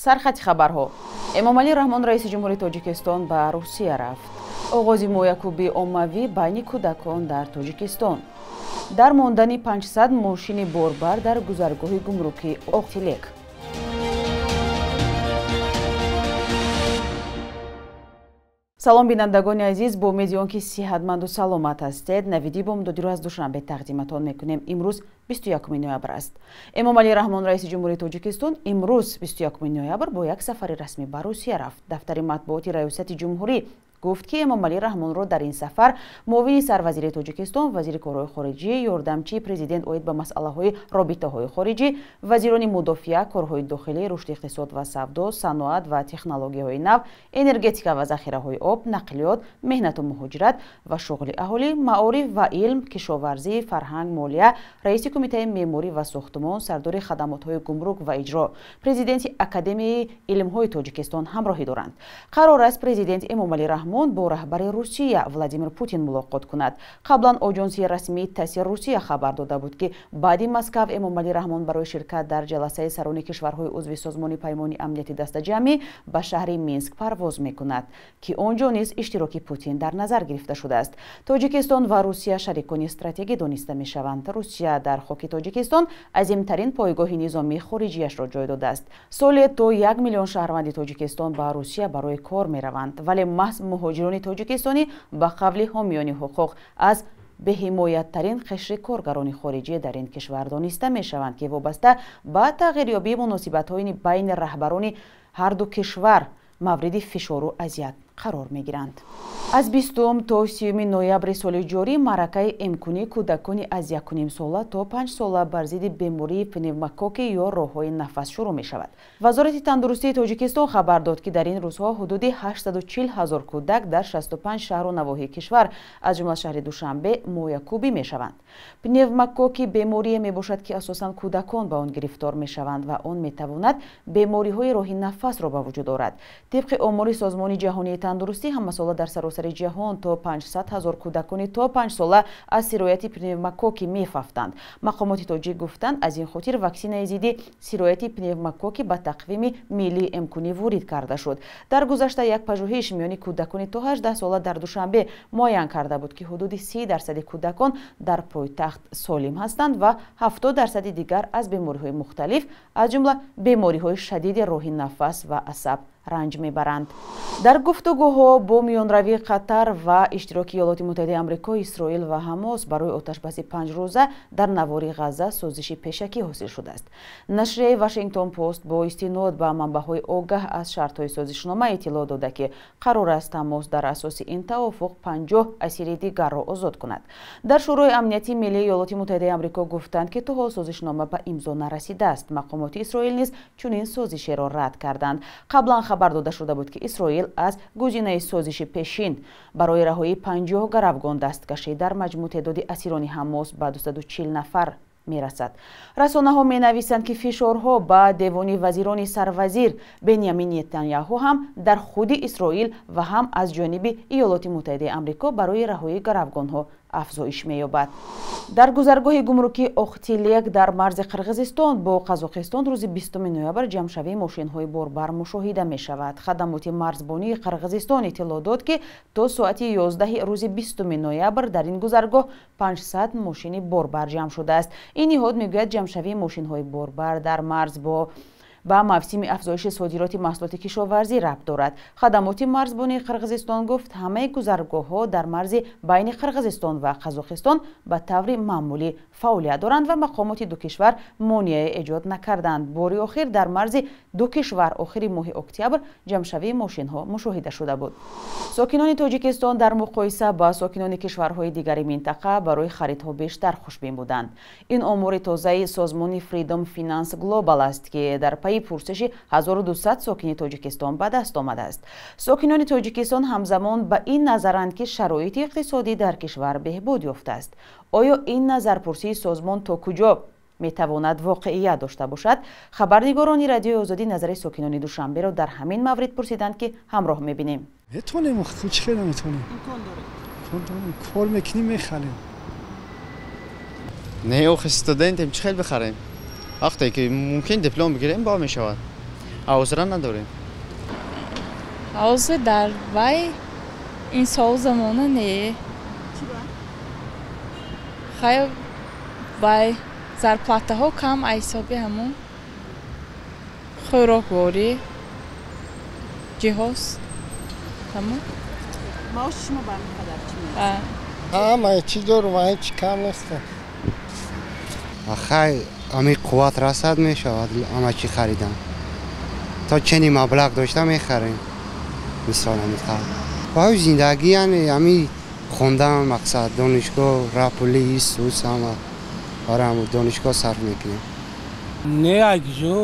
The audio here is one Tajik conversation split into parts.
Сархати хабарҳо. Эмомалӣ Раҳмон, раиси ҷумҳури Тоҷикистон, ба Русия рафт. Оғози моякубии оммавӣ байни кӯдакон дар Тоҷикистон. Дар мондани 500 мошини борбар дар гузаргоҳи гумрукии Оқтилек. Салом, бинандагони азиз, бо умеди он ки сиҳатманду саломат ҳастед, навиди бомдодиро аз Душанбе тақдиматон мекунем. Имрӯз 21 ноябр аст. Эмомалӣ Раҳмон, раиси ҷумҳури Тоҷикистон, имрӯз 21 ноябр бо як сафари расмӣ ба Русия рафт. Дафтари матбуоти Раёсати ҷумҳурӣ гуфт, ки Эмомалӣ Раҳмонро дар ин сафар муовини сарвазири Тоҷикистон, вазири корҳои хориҷӣ, ёрдамчии президент оид ба масъалаҳои робитаҳои хориҷӣ, вазирони мудофиа, корҳои дохилӣ, рушди иқтисод ва савдо, саноат ва технологияҳои нав, энергетика ва захираҳои об, нақлиёт, меҳнату муҳоҷират ва шуғли аҳолӣ, маориф ва илм, кишоварзӣ, фарҳанг, молия, раиси кумитаи меъморӣ ва сохтумон, сардори хадамотҳои гумрук ва иҷро, президенти Академияи илмҳои Тоҷикистон ҳамроҳӣ доранд. Қарор аст президент Эмомалӣ Раҳмон бо раҳбари Русия Владимир Путин мулоқот кунад. Қаблан оҷонсии расмии ТАСС Русия хабар дода буд, ки баъди Москав Эмомалӣ Раҳмон барои ширкат дар ҷаласаи сарони кишварҳои узви Созмони Паймони Амнияти Дастаҷамъӣ ба шаҳри Минск парвоз мекунад, ки он ҷо низ иштироки Путин дар назар гирифта шудааст. Тоҷикистон ва Русия шарикони стратегӣ дониста мешаванд. Русия дар хоки Тоҷикистон азимтарин пойгоҳи низомии хориҷияшро ҷой додааст. Соле то 1 миллион шаҳрванди Тоҷикистон ба Русия барои кор мераванд, вале маҳз муҳоҷирони тоҷикистонӣ ба қавли ҳомиёни ҳуқуқ аз беҳимояттарин қишри коргарони хориҷӣ дар ин кишвар дониста мешаванд, ки вобаста ба тағйирёбии муносибатҳои байни раҳбарони ҳарду кишвар мавриди фишору азият қарор мегиранд. Аз 20 то 30 ноябри соли ҷорӣ маъракаи эмкунии кӯдакони аз 1,5 сола то 5 сола бар зидди бемории пневмококки ё роҳҳои нафас шурӯъ мешавад. Вазорати тандурустии Тоҷикистон хабар дод, ки дар ин рӯзҳо ҳудуди 840 ҳазор кӯдак дар 65 шаҳру навоҳии кишвар, аз ҷумла шаҳри Душанбе, моякубӣ мешаванд. Пневмококки беморие мебошад, ки асосан кӯдакон ба он гирифтор мешаванд ва он метавонад бемориҳои роҳи нафасро ба вуҷуд орад. Тибқи омори Созмони ҷаҳонии тандурустӣ, ҳамасола дар саросари ҷаҳон то 500 ҳазор кӯдакони то 5 сола аз сирояти пневмококки мефафтанд. Мақомоти тоҷик гуфтанд, аз ин хотир ваксинаи зидди сирояти пневмококки ба тақвими миллии эмкунӣ ворид карда шуд. Дар гузашта як пажӯҳиш миёни кӯдакони то 18 сола дар Душанбе муайян карда буд, ки ҳудуди 30% кӯдакон дар пойтахт солим ҳастанд ва 70% дигар аз бемориҳои мухталиф, аз ҷумла бемориҳои шадиди роҳи нафас ва асаб ранҷ мебаранд. Дар гуфтугӯҳо бо миёнравии Қатар ва иштироки Иёлоти Муттаҳидаи Амрико, Исроил ва Ҳамос барои оташбаси 5 рӯза дар навори Ғазза созиши пешакӣ ҳосил шудааст. Нашрияи Вашингтон Пост бо истинод ба манбаъҳои огаҳ аз шартҳои созишнома иттилоъ дода, ки қарор аст Ҳамос дар асоси ин тавофуқ 50 асири дигарро озод кунад. Дар Шӯрои амнияти миллии Иёлоти Муттаҳидаи Амрико гуфтанд, ки то ҳол созишнома ба имзо нарасидааст. Мақомоти Исроил низ чунин созишеро рад карданд. Қаблан хабар дода шуда буд, ки Исроил аз гузинаи созиши пешин барои раҳоии 50 гаравгон даст кашид. Дар маҷмӯъ теъдоди асирони Ҳамос ба 240 нафар мерасад. Расонаҳо менависанд, ки фишорҳо ба девони вазирони сарвазир Бенямин Нетаняҳу ҳам дар худи Исроил ва ҳам аз ҷониби Иёлоти Муттаҳидаи Амрико барои раҳоии гаравгонҳо афзоиш меёбад. Дар гузаргоҳи гумрукии Охтилек дар марзи Қирғизистон бо Қазоқистон рӯзи 20 ноябр ҷамъшавии мошинҳои борбар мушоҳида мешавад. Хадамоти марзбонии Қирғизистон иттилоъ дод, ки то соати 11 рӯзи 20 ноябр дар ин гузаргоҳ 500 мошини борбар ҷамъ шудааст. Ин ниҳод мегӯяд, ҷамъшавии мошинҳои борбар дар марз ба мавсими афзоиши содироти маҳсулоти кишоварзӣ рабт дорад. Хадамоти марзбонии Қирғизистон гуфт, ҳамаи гузаргоҳҳо дар марзи байни Қирғизистон ва Қазоқистон ба таври маъмулӣ фаъолият доранд ва мақомоти ду кишвар монеае эҷод накарданд. Бори охир дар марзи ду кишвар охири моҳи октябр ҷамъшавии мошинҳо мушоҳида шуда буд. Сокинони Тоҷикистон дар муқоиса ба сокинони кишварҳои дигари минтақа барои харидҳо бештар хушбин буданд. Ин омори тозаи созмони Freedom Finance Global аст, ки дар пайи пурсиши 1200 сокини Тоҷикистон ба даст омадааст. Сокинони Тоҷикистон ҳамзамон ба ин назаранд, ки шароити иқтисодӣ дар кишвар беҳбуд ёфтааст. Оё ин назарпурсии созмон то куҷо метавонад воқеият дошта бошад? Хабарнигорони Радиои Озодӣ назари сокинони Душанберо дар ҳамин маврид пурсиданд, ки ҳамроҳ мебинем. Метавонем, чӣ хел наметавонем? Кор мекунем, мехарем. Не, охи студентем, чӣ хел бихарем? Вақте ки мумкин диплом бигирем, ба мешавад. Ҳозира надорем. Ҳозир дар вай ин сол замона не. Хай вай зарплатаҳо кам ҳисоби ҳамон хӯрокворӣ, ҷиҳоз ҳамон. Маоши шумо ба ҳамин қадар чӣ мерасад? Ҳама чӣ дорум, ҳеҷ кам нест. Хай ами қувват расад мешавад ҳама чӣ харидан. То чени маблағ дошта мехарем. Мисол ҳамин қадр. Баъд зиндагӣ яъне ҳами хондан мақсад, донишгоҳ, пули ис ҳама барои ҳамон донишгоҳ сарф мекунем. Не, акҷо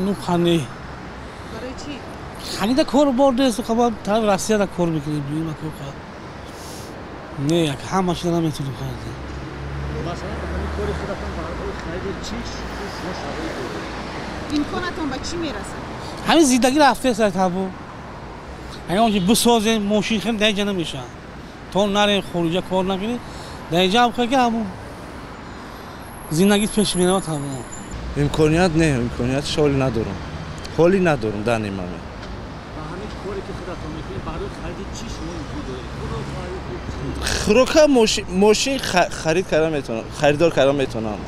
ну хане. Барои чӣ? Ханида кор бор нест, қабл тараф Россияда кор мекунем, не, ҳама чиза наметонем харидан. Масалан, ба ҳамин кори худатон барои хариди чӣ шумо шароит доред? Имконатон ба чӣ мерасад? Ҳамин зиндагӣ рафтааст табо. Агар онҷо бисозем, мошин харем, дар инҷа намешавад. То нарем хориҷа кор накунем, дар инҷа ҳам ки ҳамон зиндагӣ пеш меравад табо. Имконият не, имконият ҳоли надорам. Ҳоли надорам дар ин момент. Ба ҳамин коре ки худатон мекунед, барои хариди чӣ шумо имкон доред? Хӯрока, мошин харид карда метавонам, харидор карда метавонам.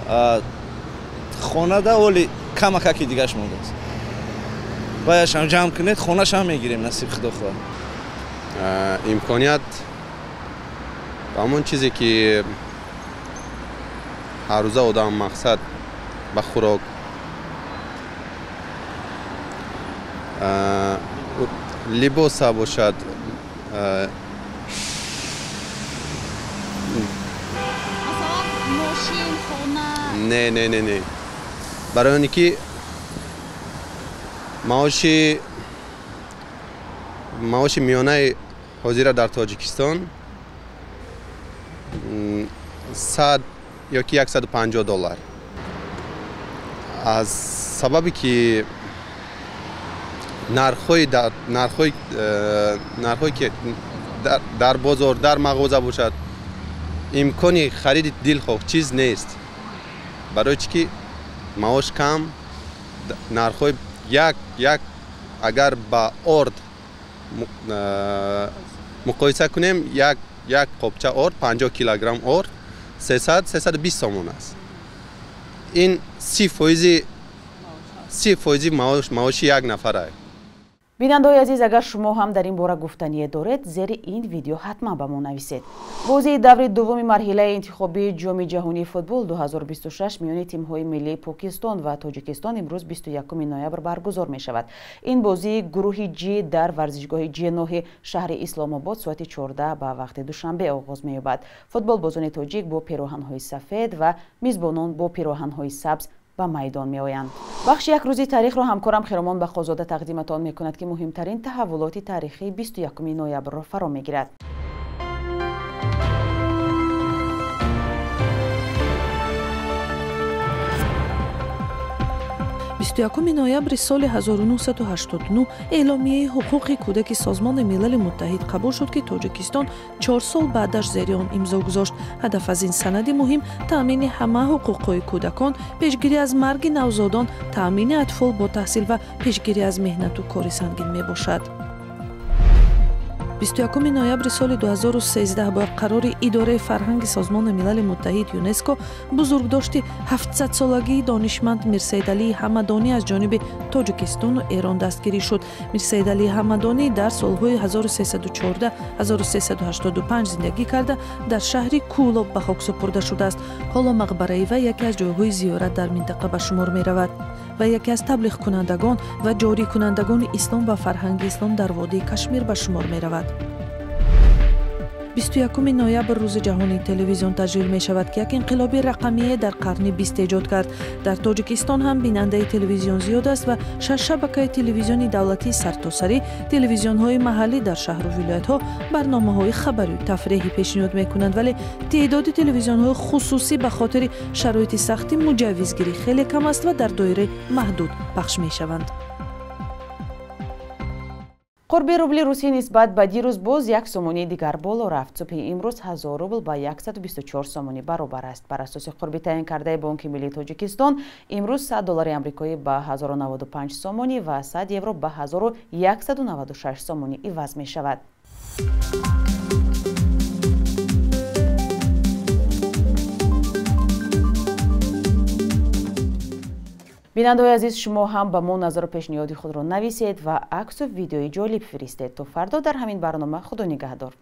Хонада ҳоли камакаки дигаш мондааст. Баяшам ҷамъ кунед, хонашам мегирем, насиб худо хоҳад. Имконият ба ҳамон чизе ки ҳаррӯза одам мақсад ба хӯрок, либоса бошад, масалан мошин, хона? Не, не, не, не. Барои оне ки маоши миёнаи ҳозира дар Тоҷикистон 100 ё ки 150 доллар. Аз сабабе ки нархҳои ки дар бозор, дар мағоза бошад, имкони хариди дилхоҳ чиз нест. Барои чӣ ки маош кам, нархҳои як агар ба орд муқоиса кунем, як қопча орд 50 килограмм орд 300-320 сомон аст. Ин 30% маоши як нафар аст. Бинандаҳои азиз, агар шумо ҳам дар ин бора гуфтание доред, зери ин видео ҳатман ба мо нависед. Бозии даври дуввуми марҳилаи интихобии Ҷоми ҷаҳонии футбол 2026 миёни тимҳои миллии Покистон ва Тоҷикистон имрӯз 21 ноябр баргузор мешавад. Ин бозии гурӯҳи Ҷ дар варзишгоҳи Ҷеноҳи шаҳри Исломобод соати 14 ба вақти Душанбе оғоз меёбад. Футболбозони тоҷик бо пироҳанҳои сафед ва мизбонон бо пироҳанҳои сабз ба майдон меоянд. Бахши як рӯзи таърихро ҳамкорам Хиромон Бақозода тақдиматон мекунад, ки муҳимтарин таҳаввулоти таърихии 21 ноябрро фаро мегирад. 21 ноябри соли 1989 эъломияи ҳуқуқи кӯдаки Созмони Милали Муттаҳид қабул шуд, ки Тоҷикистон 4 сол баъдаш зери он имзо гузошт. Ҳадаф аз ин санади муҳим таъмини ҳама ҳуқуқҳои кӯдакон, пешгирӣ аз марги навзодон, таъмини атфол бо таҳсил ва пешгирӣ аз меҳнату кори сангин мебошад. 21 ноябри соли 2013 бо қарори Идораи фарҳанги Созмони Милали Муттаҳид ЮНЕСКО бузургдошти 700-солагии донишманд Мирсаидалии Ҳамадонӣ аз ҷониби Тоҷикистону Эрон дастгирӣ шуд. Мирсаидалии Ҳамадонӣ дар солҳои 1314-1385 зиндагӣ карда, дар шаҳри Кӯлоб ба хок супурда шудааст. Ҳоло мақбараи вай яке аз ҷойҳои зиёрат дар минтақа ба шумор меравад ва яке аз таблиғкунандагон ва ҷорикунандагони ислом ва фарҳанги ислом дар водии Кашмир ба шумор меравад. 21 ноябр рӯзи ҷаҳонии телевизион таҷлил мешавад, ки як инқилоби рақамие дар қарни 20 эҷод кард. Дар Тоҷикистон ҳам бинандаи телевизион зиёд аст ва 6 шабакаи телевизиони давлатии сартосарӣ, телевизионҳои маҳаллӣ дар шаҳру вилоятҳо барномаҳои хабарию тафреҳӣ пешниҳод мекунанд, вале теъдоди телевизионҳои хусусӣ ба хотири шароити сахти муҷаввизгирӣ хеле кам аст ва дар доираи маҳдуд пахш мешаванд. Қурби рубли русӣ нисбат ба дирӯз боз 1 сомонии дигар боло рафт. Субҳи имрӯз 1000 рубл ба 124 сомонӣ баробар аст. Бар асоси қурби таъин кардаи Бонки миллии Тоҷикистон, имрӯз 100 доллари амрикоӣ ба 1095 сомонӣ ва 100 евро ба 1196 сомонӣ иваз мешавад. Бинандаҳои азиз, шумо ҳам ба мо назару пешниҳоди худро нависед ва аксу видеои ҷолиб фиристед. То фардо дар ҳамин барнома, худо нигаҳдор.